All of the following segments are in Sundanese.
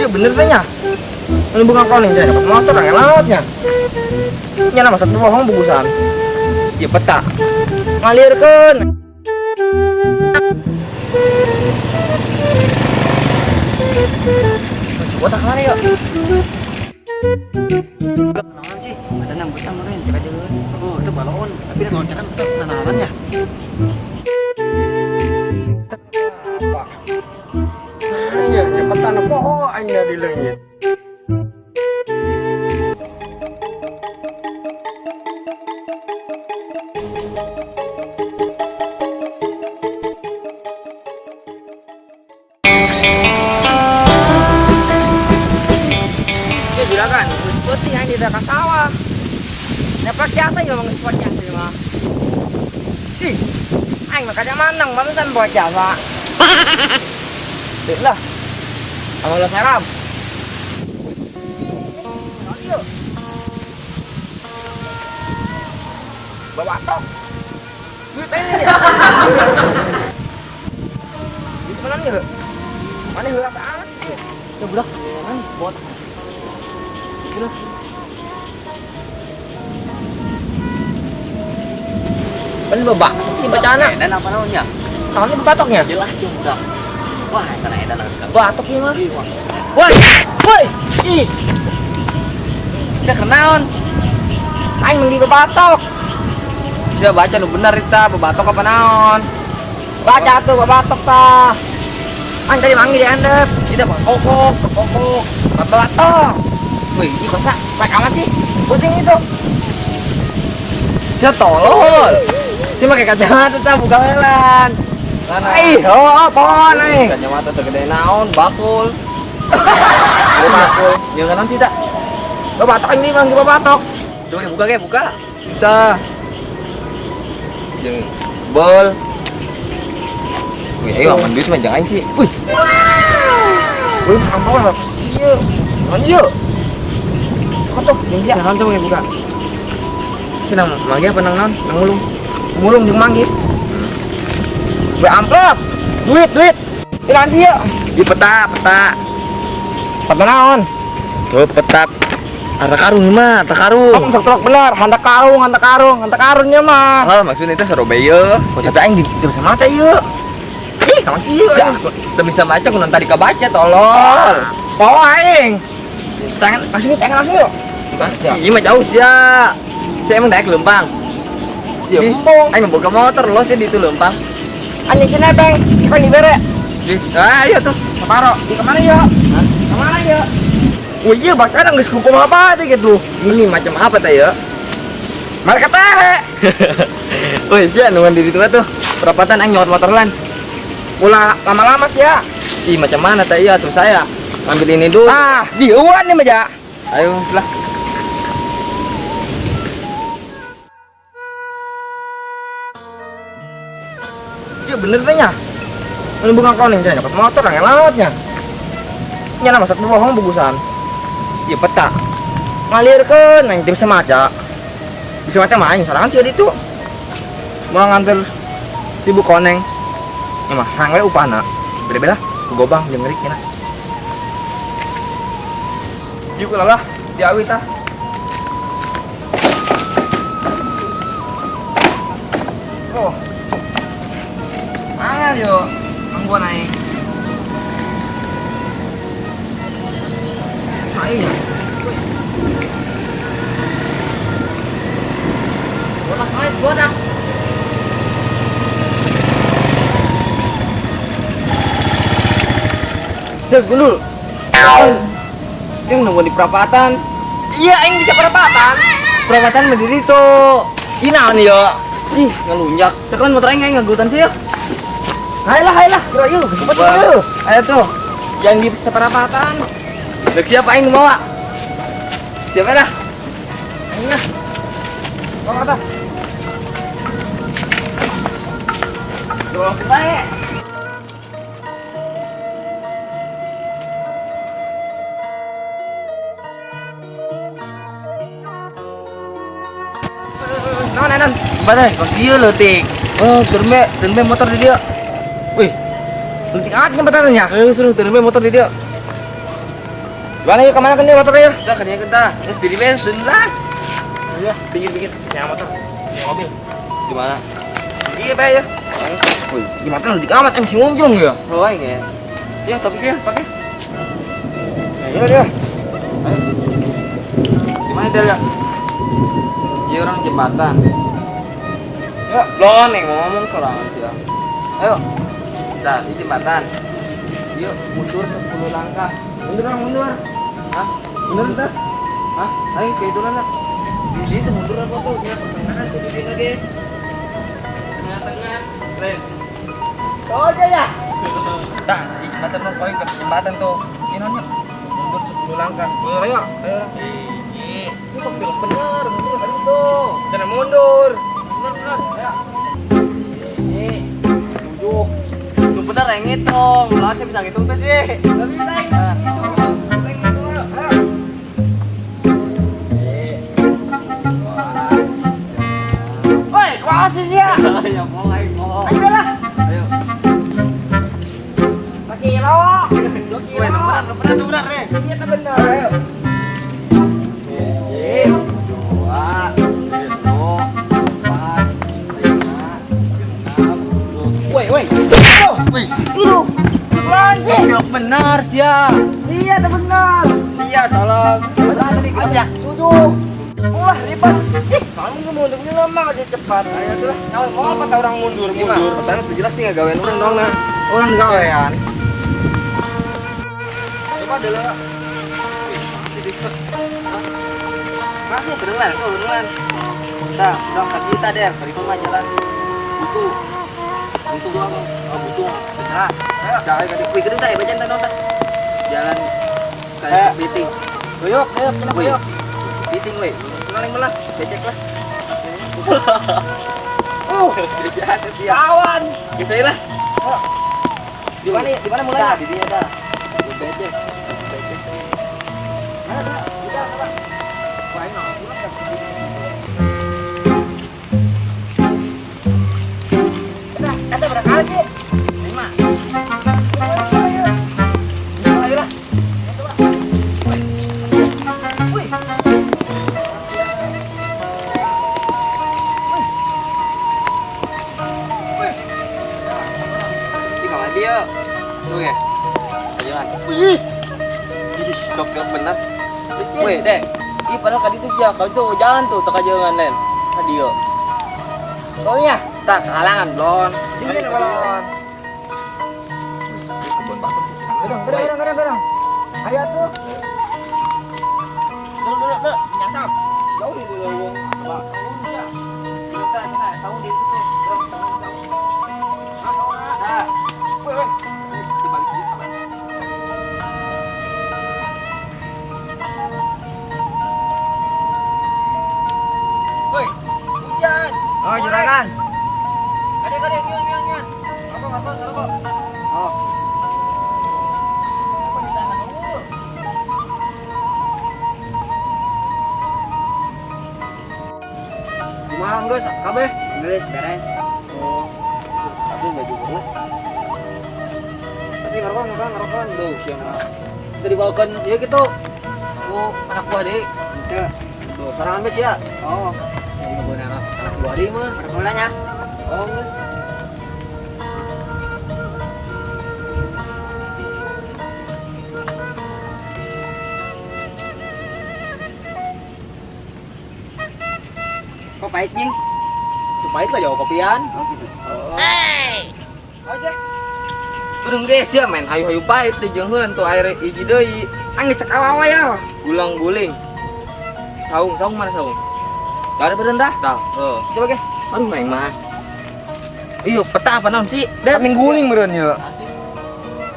Iya bener teh nya. Ini bukan kau nih, dapat motor yang lautnya. Nya nama satu bohong bugusan. Iya peta. Ngalirkeun. Botak mana yuk? Naon sih? Ada nang betah meureun cek aja. Oh, itu balon. Tapi da loncakan tetep nanaonan ya. Apa? Iya, cepetan poho aing di leungit. Dia bilang kan, putih yang di belakang sawah. Dapat siapa yang ngomong spotnya sih mah? Ih, aing mah kadang manang, mantan bawa Jawa. Lah, sama lo seram. Bawa tok. Duit ini ya. Itu mana nih? Mana heula apaan? Ya budak, kan bot. Gila. Kan babak si bacana. Edan apa naonnya? Tahunnya bebatoknya. Jelas sih budak. Wah, sana edan langsung. Batok ieu mah. Woi, woi. Ih, Sia kenaon? Aing mending bebatok. Sia baca nu bener eta, bebatok apa naon? Baca tuh bebatok tah. Aing tadi manggil di handep. Tidak mah kokok, kokok. Bebatok. Wih, ini kosa baik amat sih. Pusing itu. Sia tolol. Sia make kacamata tah buka helan. Mana? Ih, oh, pohon aing. Kacamata segede naon, bakul. Bakul. Jangan naon tidak. Bebatok ini manggil bebatok. Coba buka ge, buka. Tah. Jeung bol. Wih, ayo aman duit mah jangan sih. Wih. Wih, ampun lah. Iya. Mana iya? Apa tuh? Yang dia Jangan coba buka. Nang manggil apa nang naon? Nang mulung. Mulung jeung manggil. Be amplop. Duit, duit. Ilang sih ya. Di peta, peta. Peta naon? Tuh peta. Harta karun mah, harta karun. Kamu sok truk bener, hantar karung, hantar karung, hantar karunnya mah. Ah, maksudnya itu serobe ye. Oh, tapi aing di bisa maca ieu. Ih, naon sih ieu? Sia, teu bisa maca kunaon tadi kabaca tolol. Bawa aing. Tangan langsung yuk, tangan langsung yuk. Ih, mah jauh sia. Sia emang daek leumpang. Ya, Ih, embung. Aing mah boga motor lo sih di itu leumpang. Anjing sini beng, kan dibere. Ih, ah, ayo tuh. Separo, di kemana yuk? Kemana yuk? Wih, iya bahkan nggak hukum apa aja gitu. Ini macam apa teh ya? Mereka teh. Wih, sia nungguan di situ tuh. Perapatan aing nyokot motor lan. Ulah lama-lama sih ya. Ih, macam mana teh iya tuh saya. Ambil ini dulu. Ah, diuan nih meja. Ayo lah. Iya bener teh nya. Ini bukan kau nih, nyokot motor yang lautnya. Nya nama satu bohong bugusan. Iya peta. Ngalirkeun aing teu bisa maca. Bisa maca mah aing sorangan sih itu. Mau nganter si Bu Koneng. Ya mah hang we upana. Beda-beda ku gobang jeung ngerik nya. Yuk lah diawi tah. Oh. Mangan yo. Mangguan aing. Aing. Botak, guys, botak. Sek dulu. Yang nunggu di perapatan. Iya, aing bisa perapatan. Perapatan berdiri tuh. Ih, naon yo? Ih, ngelunjak. Cekan motor aing ngagutan sih ya. Hai lah, hai lah. Kira yuk, cepet yuk. Ayo tuh. Yang di seperapatan. Dek siapa aing bawa? Siapa dah? Aing lah. Kau kata. Doang bae. Naon, naon. Badan kos ieu leutik. Oh, terme motor di dia. Wih. Penting amat jembatannya. Ayo suruh turun motor di dia. Gimana ya kemana kan dia motornya? Udah kan ya kita. Terus diri lens dan lah. Iya, pinggir-pinggir. Yang motor, yang mobil. Gimana? Iya, Pak ya. Woi, jembatan udah amat emang si munjung ya. Oh, ya. Ya, tapi sih ya, pakai. Iya dia. Ayo. Gimana dia ya? Iya orang jembatan. Ya, belum nih ngomong sorangan sih ya. Ayo. Nah, di jembatan. Yuk, mundur 10 langkah. Mundur orang mundur. Hah? Mundur entar. Hah? Ayo ke itu lah. Di situ mundur apa tuh? Ya, pertengahan tuh di lagi. Tengah-tengah. Keren. Oh aja ya. Nah, di jembatan mau paling ke jembatan tuh. Ini nanya. Mundur 10 langkah. Mundur ayo. Ayo. Ini kok belum bener, mundur tadi tuh. Jangan mundur. Bener bener. Ya. Ini 7. Itu bener yang ngitung. Lah saya bisa ngitung tuh sih. Enggak bisa. Woi, kuasa sih ya. Ya mau ayo mau. Ayo lah. Ayo. 2 kilo. 2 kilo. Woi, bener bener bener. Iya bener. Ayo. 1, 2, 3, 4, 5, 6. Woi, woi. Woi. Itu. Bener sih. Benar sia. Iya, benar. Sia tolong. Benar tadi gelap ya. 7. Wah, ribet. Ih, kamu mundurnya lama aja cepat. Ayo tuh lah. Nyawa mau apa orang mundur mundur. Pertanyaan tuh jelas sih nggak gawean orang dong nah. Orang gawean. Coba dulu. Masuk beneran tuh beneran. Nah, udah ke kita deh, beri mah jalan. Butuh. Butuh doang. Oh, butuh. Jelas. Jangan kasih kuih gede tadi baca nonton. Jalan kayak kepiting. Koyok, ayo, koyok. Kepiting weh. Paling melah, becek lah. Biasa sih ya. Kawan. Bisa lah. Di mana di mana mulai? Di dia dah. Becek. Becek. Mana dah? Udah, apa? Wah, ini pulang kan. Udah, kata berapa kali sih? 5. Ayo lah. Wih. Di kamar dia. Tuh ya. Jalan. Wih. Ih, sok bener. Wih, deh. Ih, padahal tadi tuh sia, kau tuh jalan tuh teka jangan lain. Tadi yo. Soalnya tak kehalangan belum. Sini belum. Kebun batu sih. Berang, berang, berang. Ayo tuh. Dulu, dulu, dulu. Nyasap. Jauh di dulu. Coba. Kita kita saung di itu tuh. Berang, saung, saung. Nah. Woi, woi. Dibalik sini sama. Woi, hujan. Oh, juragan. Kadek-kadek, nyan, nyan, nyan. Ngerokok, ngerokok, ngerokok. Oh. Apa di tangan lu? Gimana guys? Kabeh? Geus beres. Oh. Aku enggak juga. Tapi ngerokok, ngerokok, ngerokok. Duh, siang. Kita dibawakan ya gitu. Aku anak buah deh. Itu. Tuh, sekarang habis ya. Oh, Yang gue anak anak buah deh mah. permulanya. Oh, guys. Kok pahit, Jing? Itu pahit lah jauh kopian. Oh, gitu. Oh. Aja. Turun guys ya main hayu-hayu pahit tuh jeung tuh air hiji deui. Angin cek awawa ya. Gulang guling. Saung, saung mana saung? Gak ada beren dah. Dah, oh. Coba ke. Aduh main mah. Iyo, peta apa naon sih? Del minggu guling meureun ya.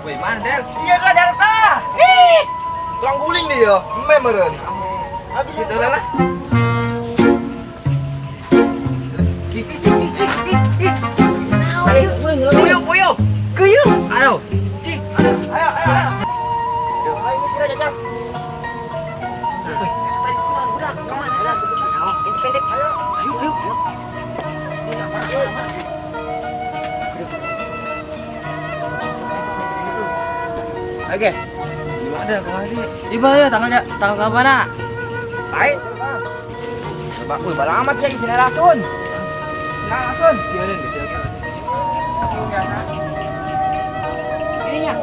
Woi, mana Del? Iya lah Delta. Ih. Tulang guling dia ya. Eme meureun. Habis itu lah. Puyuh, puyuh. Kuyuh. Ayo. Ayo, ayo, ayo. Ayo ini sih aja. Woi, tadi kumaha budak? Kemana lah? Intip-intip. Ayo. Ayo, ayo. Oke. Gimana kemarin? Di mana ya tanggalnya? Tanggal kapan, nak? Baik. Coba, wih, bala amat ya di sini langsung. Nah, langsung. Ininya.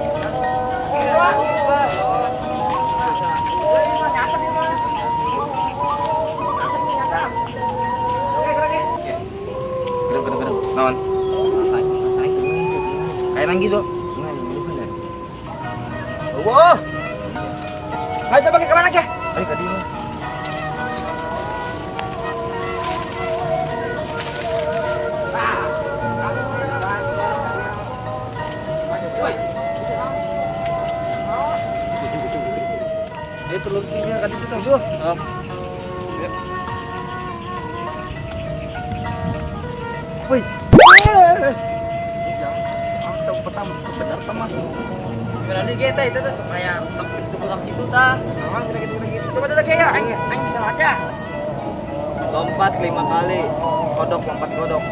Non. Kayak nang gitu. Wah. Ayo coba ke kemana ke? Ayo ke dia. Ayo telur tiga kan itu tuh. Oh. Wih. Benar teman. Berarti kita itu tuh supaya tukang gitu ta. Memang kita gitu. Coba lagi ya, aing aing bisa baca. Lompat 5 kali. Kodok lompat kodok.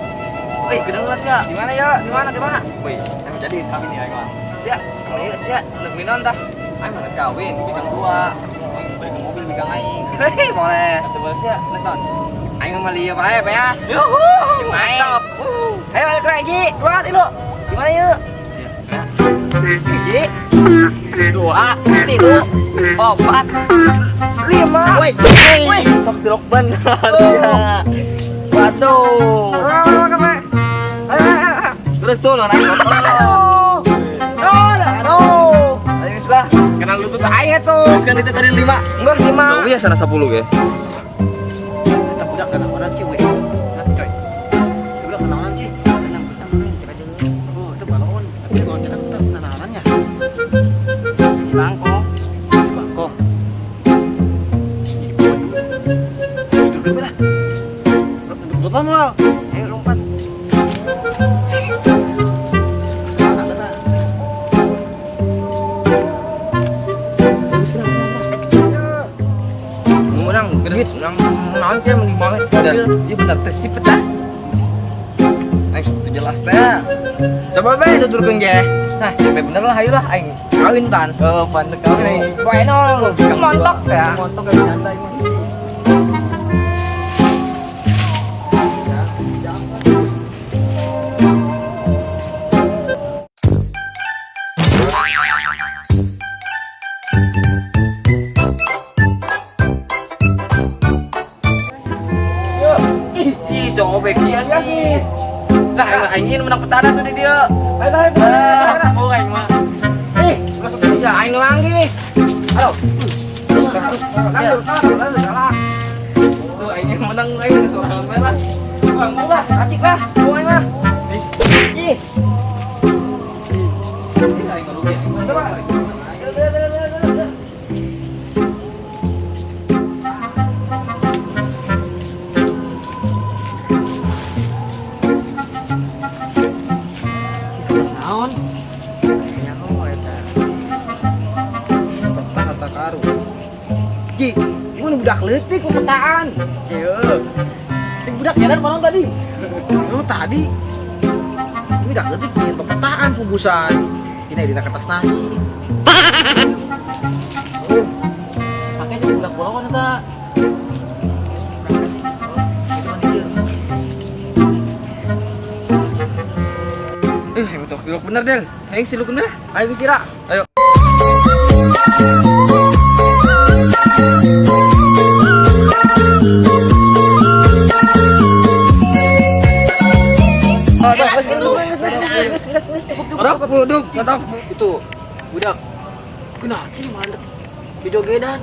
Wih, kedengeran sih. Gimana ya? Gimana gimana? Wih, emang jadi kawin ya, aing mah. Sia, iya sia, lebih non tah. Aing mana kawin, bidang 2. Aing beli mobil bidang aing. Hei, boleh. Coba sia, nonton. Aing mah lieu bae, beas. Yuhu, mantap. Ayo balik lagi, 2 3. Gimana yuk? 1, 2, 3, 4, 5. Woi, woi, sok tilok bener ya. Waduh. Terus tuh lo naik. Aduh. Ayo lah. Kena lutut aing tuh. Terus kan itu tadi 5. Enggak 5. Tuh ya sana 10 ya. Kita budak kenalan sih weh. Nah, coy. Budak kenalan sih. Tenang kita mana cek aja dulu. Oh, itu balon. Tapi kalau cek kita kenalannya. Di Bangkok. Di Bangkok. Di dulu lah. Lompat lah. Ayo lompat. Menang, duit, menang, menang sih mending banget. Iya benar tes si pecah. Aing seperti jelas teh. Coba bae tuturkeun ge. Nah, sampai bener lah ayo lah aing. Kawin tan. Oh, pandek kawin aing. Bueno, montok ya. Montok ya santai mah. Ih, sobek dia sih. Nah, aing menang petana tuh di dia. Ayo, ayo, ayo. Oh, aing mah. Masuk ke dia, aing lagi. Halo. Salah. Tuh aing menang aing sorangan bae lah. Mau lah, acik lah, mau aing lah. Ih. Aing rugi. Coba. Naon? Peta kata karu. Ji, mun budak leutik ku petaan. Iya. Ting budak nyedan malam tadi. Lu tadi. Ini budak leutik nyin pepetaan kubusan. Ini dina kertas nasi. Oh. Pakai jeung budak bolongan eta. Emang tok tilok bener, Del. Ayo siluk bener. Ayo sira. Ayo. Kodok, kodok, itu budak. Kenapa sih mandek jogedan?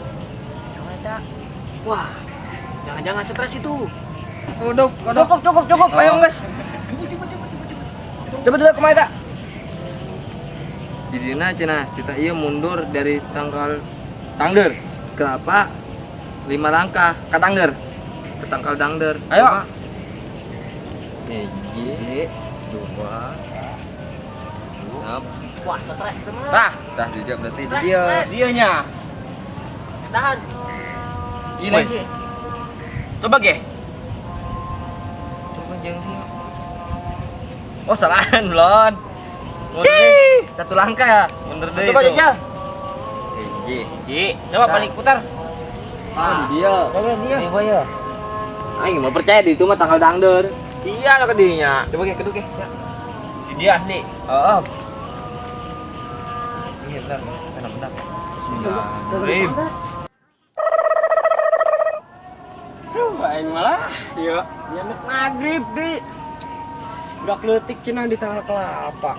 Wah, jangan-jangan stres itu. Kodok, kodok. Cukup, cukup, cukup. Ayo, guys. Coba dulu kemana tak? Jadina cenah kita iya mundur dari tangkal Tangder. Kelapa 5 langkah ke Tangder. Ke tangkal Dangder. Ayo. 1, 2, 6. Wah, stres itu mah. Nah, tah juga berarti dia. Dianya. Tahan. Ini sih. Coba ge. Coba jangan dia. Oh, salahan, Blon. Mundur 1 langkah ya. Mundur deh. Coba jajal. Hiji. Hiji. Coba balik putar. Ah, di dia. Coba dia. Ini ya. Aing mau percaya di itu mah tanggal dangder. Iya lah kedinya. Coba ke keduk ke. Di dia asli. Heeh. Ini bentar, sana bentar. Bismillahirrahmanirrahim. Duh, aing malah ieu nyenek magrib di. Udah leutik cenah di tanggal kelapa.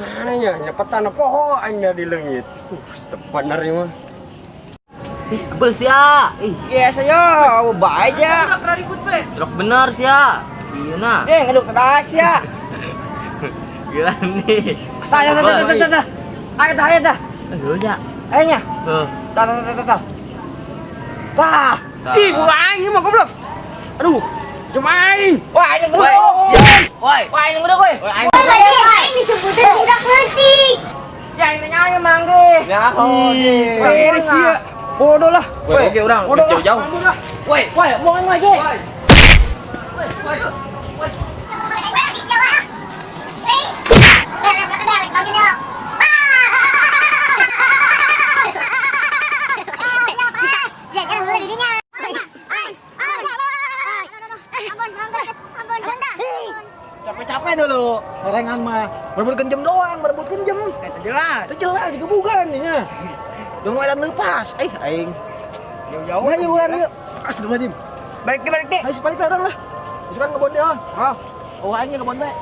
Mana nya nyepetan poho aing nya di leungit. Bener ieu mah. Ih, kebel sia. Ih, Iya saya, bae aja. Udah ribut be. Rok bener sia. Iya nah. Eh, ngaduk terak sia. Gila nih. Saya dah dah dah dah. Ayo dah, ayo dah. Ayo ya. Ayo nya. Heuh. Tah tah tah tah. Tah. Ih, buka aing mah goblok. Aduh, cuma aing. Wah, aing ngeduk. Woi. Wah, aing ngeduk woi. Aing disebutin budak leutik. Ya aing nanya mangge. Ya, oh. Beres sia. Bodoh lah. Woi, oke urang jauh-jauh. Woi. Woi, mau aing lagi. Woi. Woi. Woi. Capek-capek dulu, gorengan mah. Merebutkan jam doang, merebutkan jam. Itu jelas. Itu jelas digebukan nih. Dong edan lepas. Eh, aing. Jauh-jauh. Mah yuk urang yuk. Astagfirullahaladzim. Balik deh, balik deh. Ayo balik lah orang lah. Isukan kebon deh. Oh. Oh, aing kebon bae.